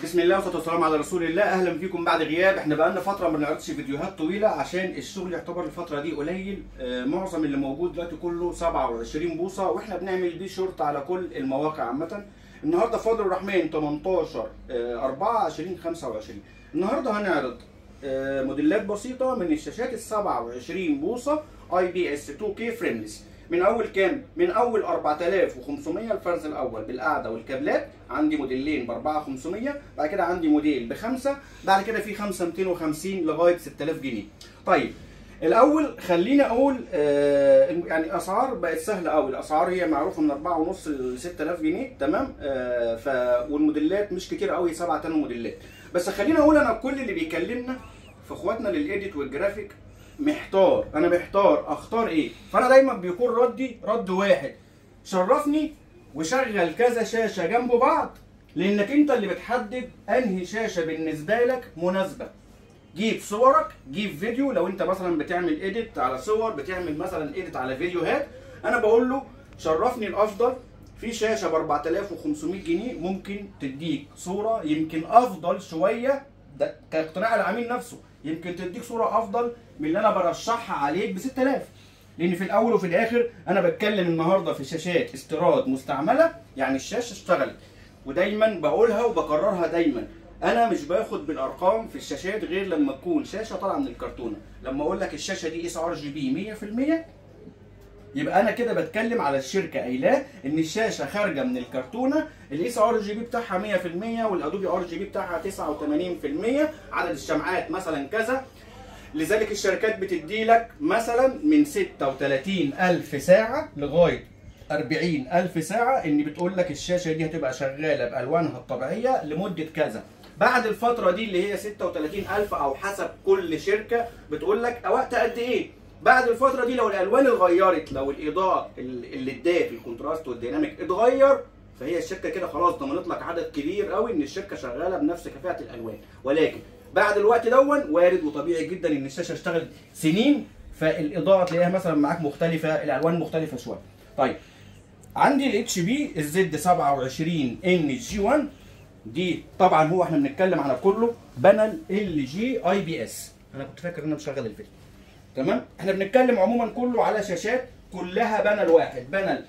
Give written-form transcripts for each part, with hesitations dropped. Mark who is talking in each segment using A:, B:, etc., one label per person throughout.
A: بسم الله والصلاة والسلام على رسول الله. اهلا بيكم بعد غياب. احنا بقالنا فترة ما بنعرضش فيديوهات طويلة عشان الشغل يعتبر الفترة دي قليل. معظم اللي موجود دلوقتي كله 27 بوصه، واحنا بنعمل بيه شورت على كل المواقع عامة. النهارده فضل الرحمن 18/4/2025. النهارده هنعرض موديلات بسيطة من الشاشات ال 27 بوصه IPS 2K frameless. من اول كام؟ من اول 4500 الفرز الاول بالقعده والكابلات. عندي موديلين ب 4500، بعد كده عندي موديل ب5، بعد كده في 5250 لغاية 6000 جنيه. طيب الاول خليني اقول يعني اسعار بقت سهلة قوي، الاسعار هي معروفة من 4.5 ل 6000 جنيه، تمام؟ والموديلات مش كتير قوي، 7 8 موديلات. بس خليني اقول انا كل اللي بيكلمنا في اخواتنا لل edit وال graphic محتار، انا محتار اختار ايه؟ فانا دايما بيكون ردي رد واحد: شرفني وشغل كذا شاشة جنب بعض، لانك انت اللي بتحدد انهي شاشة بالنسبة لك مناسبة. جيب صورك، جيب فيديو، لو انت مثلا بتعمل edit على صور، بتعمل مثلا edit على فيديوهات، انا بقول له شرفني الافضل في شاشة ب 4500 جنيه ممكن تديك صوره يمكن افضل شوية، ده كاقتناع العميل نفسه، يمكن تديك صوره افضل من اللي انا برشحها عليك ب 6000. لان في الاول وفي الاخر انا بتكلم النهارده في شاشات استيراد مستعملة، يعني الشاشة اشتغلت. ودايما بقولها وبكررها دايما، انا مش باخد بالارقام في الشاشات غير لما تكون شاشة طالعه من الكرتونه. لما اقول لك الشاشة دي sRGB 100%، يبقى انا كده بتكلم على الشركة قايلاه ان الشاشة خارجه من الكرتونه ال sRGB بتاعها 100% وال Adobe RGB بتاعها 89%، عدد الشمعات مثلا كذا. لذلك الشركات بتدي لك مثلا من 36000 ساعة لغاية 40000 ساعة، ان بتقول لك الشاشة دي هتبقى شغالة بالوانها الطبيعية لمدة كذا. بعد الفترة دي اللي هي 36000 او حسب كل شركة بتقول لك وقت قد ايه. بعد الفترة دي لو الالوان اتغيرت، لو الاضاءة اللي ادات ال contrast وال dynamic اتغير، فهي الشركة كده خلاص ضمنت لك عدد كبير قوي ان الشركة شغالة بنفس كفاءة الالوان. ولكن بعد الوقت دون وارد وطبيعي جدا ان الشاشة اشتغلت سنين، فالاضاءه تلاقيها مثلا معاك مختلفة، الالوان مختلفة شوية. طيب عندي ال HP ال Z 27 N G 1 دي، طبعا هو احنا بنتكلم على كله بانل ال جي اي بي اس. انا كنت فاكر ان انا مشغل الفيديو، تمام؟ احنا بنتكلم عموما كله على شاشات كلها panel واحد، panel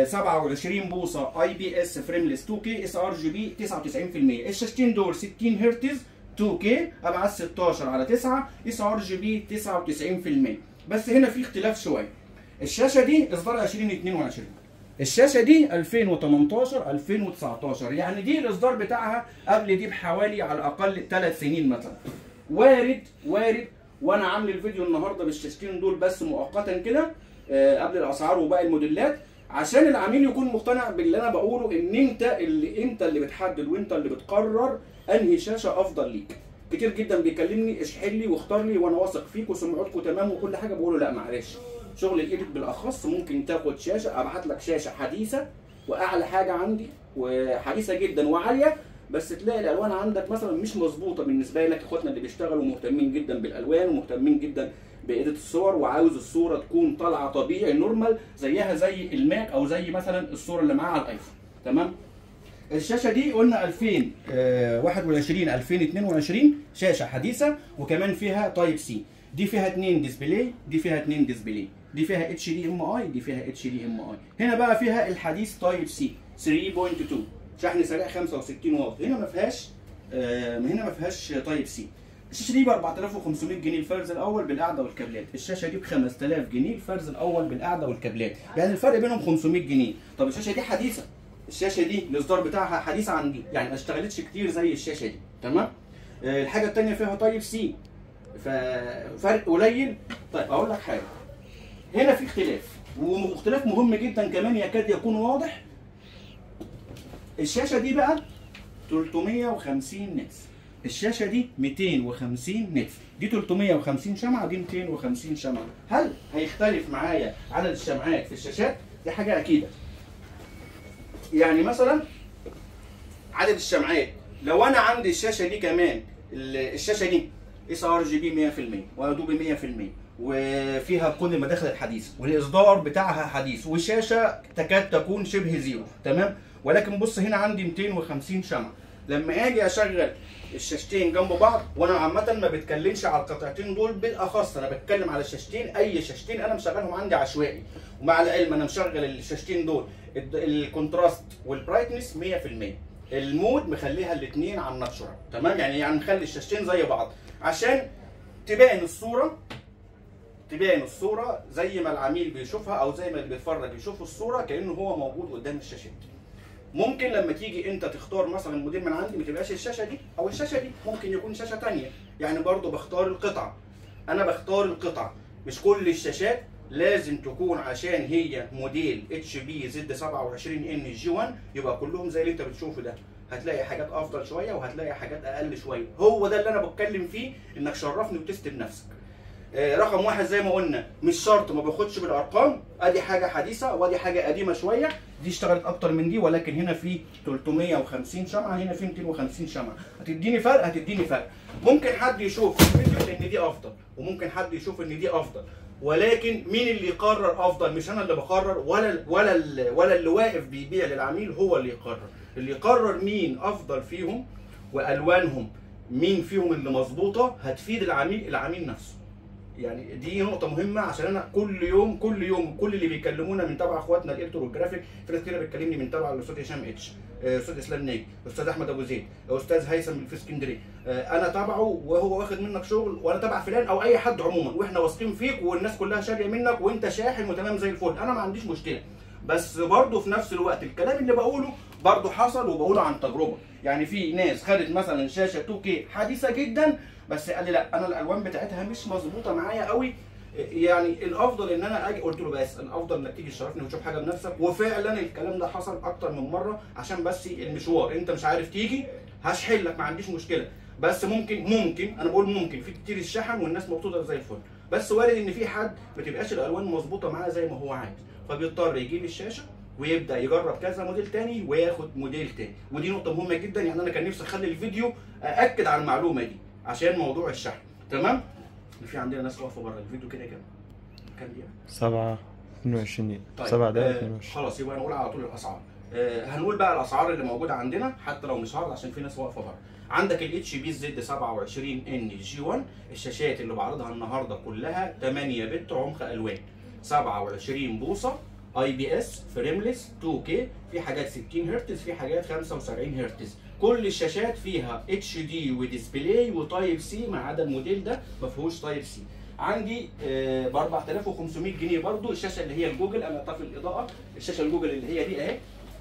A: 27 بوصه IPS frameless 2K sRGB 99%. الشاشتين دول 60 هرتز 2K ابعاد 16:9 sRGB 99%. بس هنا في اختلاف شوية، الشاشة دي اصدار 2022، الشاشة دي 2018 2019، يعني دي الاصدار بتاعها قبل دي بحوالي على الاقل 3 سنين مثلا. وارد وارد، وانا عامل الفيديو النهارده بالشاشتين دول بس مؤقتا كده قبل الاسعار وباقي الموديلات، عشان العميل يكون مقتنع باللي انا بقوله، ان انت اللي بتحدد وانت اللي بتقرر انهي شاشة افضل ليك. كتير جدا بيكلمني اشحن لي واختار لي وانا واثق فيك وسمعتكم تمام وكل حاجة، بقوله لا معلش، شغل ال edit بالاخص ممكن تاخد شاشة، ابعت لك شاشة حديثه واعلى حاجة عندي وحديثه جدا وعاليه، بس تلاقي الالوان عندك مثلا مش مظبوطة بالنسبة لك. اخواتنا اللي بيشتغلوا مهتمين جدا بالالوان ومهتمين جدا ب edit الصور، وعاوز الصورة تكون طالعه طبيعي normal زيها زي ال Mac او زي مثلا الصورة اللي معاها على ال iPhone، تمام؟ الشاشة دي قلنا 2021 2022 شاشة حديثه، وكمان فيها Type C. دي فيها 2 display، دي فيها 2 display، دي فيها HDMI، دي فيها HDMI. هنا بقى فيها الحديث Type C 3.2، شحن سريع 65 واط. هنا ما فيهاش هنا ما فيهاش Type C. الشاشة دي ب 4500 جنيه الفرز الاول بالقعده والكابلات، الشاشة دي ب 5000 جنيه الفرز الاول بالقعده والكابلات، يعني الفرق بينهم 500 جنيه. طب الشاشة دي حديثه، الشاشة دي الاصدار بتاعها حديث عن دي، يعني ما اشتغلتش كتير زي الشاشة دي، تمام؟ الحاجة الثانية فيها Type C، ففرق قليل. طيب اقول لك حاجة، هنا في اختلاف، واختلاف مهم جدا كمان يكاد يكون واضح. الشاشة دي بقى 350 nits، الشاشة دي 250 nits، دي 350 شمعة، دي 250 شمعة. هل هيختلف معايا عدد الشمعات في الشاشات؟ دي حاجة اكيدة. يعني مثلا عدد الشمعات لو انا عندي الشاشة دي كمان، الشاشة دي sRGB 100% و Adobe 100% وفيها كل المداخل الحديثة والاصدار بتاعها حديث، والشاشه تكاد تكون شبه zero، تمام؟ ولكن بص هنا عندي 250 شمعة، لما اجي اشغل الشاشتين جنب بعض، وانا عامة ما بتكلمش على القطعتين دول بالاخص، انا بتكلم على الشاشتين، اي شاشتين انا مشغلهم عندي عشوائي، ومع العلم انا مشغل الشاشتين دول ال contrast وال brightness 100%، ال mode مخليها الاثنين على ال natural، تمام؟ يعني مخلي الشاشتين زي بعض عشان تبان الصورة، تبان الصورة زي ما العميل بيشوفها او زي ما اللي بيتفرج يشوف الصورة كانه هو موجود قدام الشاشات. ممكن لما تيجي انت تختار مثلا موديل من عندي ما تبقاش الشاشة دي او الشاشة دي، ممكن يكون شاشة ثانية، يعني برضو بختار القطعة، انا بختار القطعة، مش كل الشاشات لازم تكون عشان هي موديل HP Z 27 N G 1 يبقى كلهم زي اللي انت بتشوفه ده، هتلاقي حاجات افضل شوية وهتلاقي حاجات اقل شوية. هو ده اللي انا بتكلم فيه، انك شرفني و test بنفسك. رقم واحد زي ما قلنا مش شرط، ما باخدش بالارقام، ادي حاجة حديثه وادي حاجة قديمة شوية، دي اشتغلت اكتر من دي، ولكن هنا في 350 شمعة، هنا في 250 شمعة، هتديني فرق، هتديني فرق. ممكن حد يشوف في الفيديو ان دي افضل، وممكن حد يشوف ان دي افضل، ولكن مين اللي يقرر افضل؟ مش انا اللي بقرر، ولا اللي واقف بيبيع للعميل هو اللي يقرر. اللي يقرر مين افضل فيهم والوانهم، مين فيهم اللي مظبوطة هتفيد العميل، العميل نفسه. يعني دي نقطة مهمة، عشان أنا كل يوم كل يوم كل اللي بيكلمونا من تبع إخواتنا الإلترو والجرافيك، في ناس كتير بتكلمني من تبع الأستاذ هشام H، أستاذ إسلام ناجي، أستاذ أحمد أبو زيد، أستاذ هيثم في اسكندرية، أنا تبعه وهو واخد منك شغل، وأنا تبع فلان أو أي حد عموما، وإحنا واثقين فيك والناس كلها شارية منك وأنت شاحن وتمام زي الفل، أنا ما عنديش مشكلة. بس برضه في نفس الوقت الكلام اللي بقوله برضه حصل وبقوله عن تجربة، يعني في ناس خدت مثلا شاشة 2K حديثة جدا، بس قال لي لا انا الالوان بتاعتها مش مظبوطة معايا قوي، يعني الافضل ان انا اجي، قلت له بس الافضل انك تيجي تشرفني وتشوف حاجة بنفسك، وفعلا الكلام ده حصل اكتر من مرة، عشان بس المشوار انت مش عارف تيجي هشحن لك ما عنديش مشكلة، بس ممكن انا بقول ممكن في كتير الشحن والناس مبسوطة زي الفل، بس وارد ان في حد ما تبقاش الالوان مظبوطة معاه زي ما هو عايز، فبيضطر يجيب الشاشة ويبدا يجرب كذا موديل تاني وياخد موديل تاني. ودي نقطة مهمة جدا، يعني انا كان نفسي اخلي الفيديو ااكد على المعلومة دي عشان موضوع الشحن. تمام؟ في عندنا ناس واقفة بره الفيديو كده، كام دقيقة؟
B: 7:22 دقيقة. طيب 7 دقايق 22.
A: خلاص يبقى نقول على طول الاسعار. هنقول بقى الاسعار اللي موجودة عندنا حتى لو مش عرض عشان في ناس واقفة بره. عندك ال HP Z 27 N G 1، الشاشات اللي بعرضها النهارده كلها 8 bit عمق الوان، 27 بوصه، IPS frameless 2K، في حاجات 60 هرتز، في حاجات 75 هرتز، كل الشاشات فيها HD و display و Type C، ما عدا الموديل ده ما فيهوش Type C. عندي ب 4500 جنيه برضو الشاشة اللي هي الجوجل، انا طافي الاضاءة، الشاشة الجوجل اللي هي دي اهي،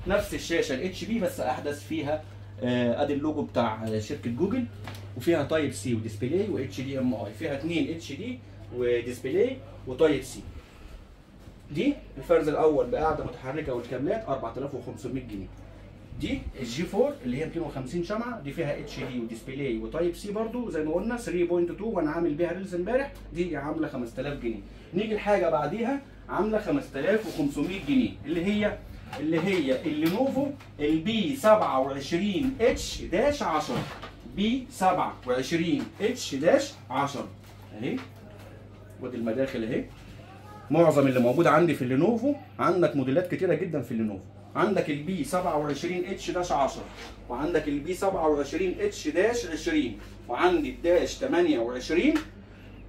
A: نفس الشاشة ال HP بس احدث، فيها ادي اللوجو بتاع شركة جوجل، وفيها Type C و display و HDMI، فيها 2 HD و display و Type C. دي الفرز الاول بقاعدة متحركة والكابلات 4500 جنيه. دي ال G 4 اللي هي 250 شمعة، دي فيها HD و display و Type C برضو زي ما قلنا 3.2، وانا عامل بيها reels امبارح، دي عامله 5000 جنيه. نيجي الحاجة بعديها عامله 5500 جنيه اللي هي اللينوفو ال B 27 H dash 10، B 27 H dash 10 اهي، وادي المداخل اهي. معظم اللي موجود عندي في اللينوفو، عندك موديلات كتيرة جدا في اللينوفو، عندك ال B 27 H dash 10، وعندك ال B 27 H dash 20، وعندي ال dash 28،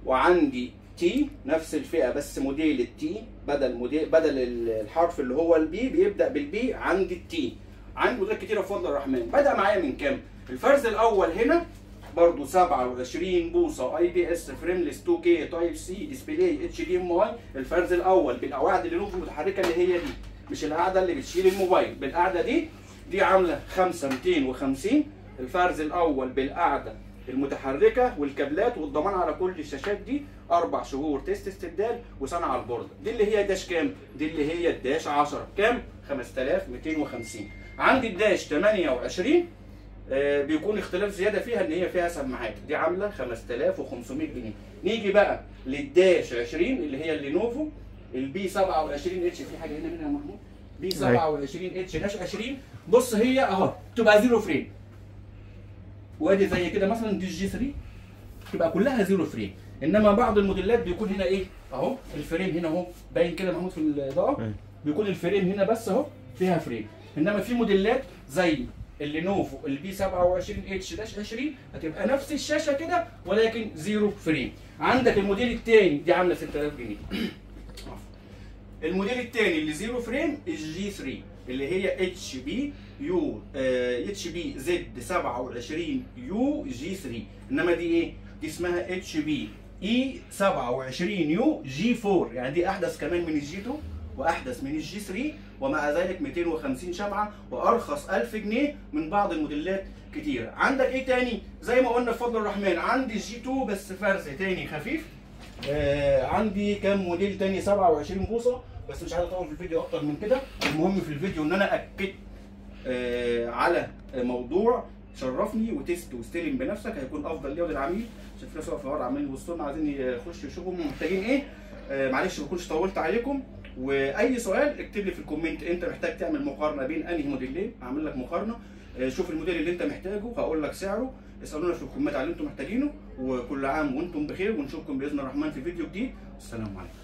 A: وعندي T نفس الفئة بس موديل ال T بدل موديل، بدل الحرف اللي هو ال B بيبدا بال B، عندي ال T. عندي موديلات كتيرة بفضل الرحمن. بدا معايا من كام؟ الفرز الاول هنا برضو 27 بوصه IPS frameless 2K Type C display HDMI، الفرز الاول بالقواعد اللينوفو المتحركة اللي هي دي، مش القاعدة اللي بتشيل الموبايل، بالقاعدة دي، دي عامله 5250. الفرز الاول بالقاعدة المتحركة والكابلات والضمان على كل الشاشات دي 4 شهور test استبدال وسنة على البورده. دي اللي هي dash كام؟ دي اللي هي ال dash 10 كام؟ 5250. عندي ال dash 28 بيكون اختلاف زيادة فيها ان هي فيها سماعات، دي عامله 5500 جنيه. نيجي بقى لل dash 20 اللي هي اللينوفو ال B 27 H، في حاجة هنا منها يا محمود؟ B 27 H dash 20، بص هي اهو تبقى zero frame، وادي زي كده مثلا دي ال G 3 تبقى كلها zero frame، انما بعض الموديلات بيكون هنا ايه اهو ال frame هنا اهو باين كده محمود في الاضاءة، بيكون ال frame هنا بس اهو فيها frame، انما في موديلات زي ال Lenovo ال B 27 H dash 20، هتبقى نفس الشاشة كده ولكن zero frame. عندك الموديل الثاني دي عامله 6000 جنيه. الموديل الثاني اللي zero frame ال G 3 اللي هي HP U HP Z 27 U G 3، انما دي ايه؟ دي اسمها HP E 27 U G 4، يعني دي احدث كمان من ال G 2 واحدث من ال G 3، ومع ذلك 250 شمعة وارخص 1000 جنيه من بعض الموديلات كتيرة. عندك ايه تاني؟ زي ما قلنا بفضل الرحمن عندي ال G 2 بس فرز تاني خفيف. عندي كام موديل تاني 27 بوصه، بس مش عايز اطول في الفيديو اكتر من كده. المهم في الفيديو ان انا اكدت على موضوع شرفني و test واستلم بنفسك، هيكون افضل ليا وللعميل، عشان في ناس واقفة ورا عمالين يبصوا لنا عايزين يخشوا يشوفوا هم محتاجين ايه. معلش ما كنتش طولت عليكم، واي سؤال اكتب لي في ال comment انت محتاج تعمل مقارنة بين انهي موديلين، هعمل لك مقارنة. شوف الموديل اللي انت محتاجه هقول لك سعره، اسالونا في ال comment على اللي انتم محتاجينه. وكل عام وانتم بخير، ونشوفكم باذن الرحمن في فيديو جديد. السلام عليكم.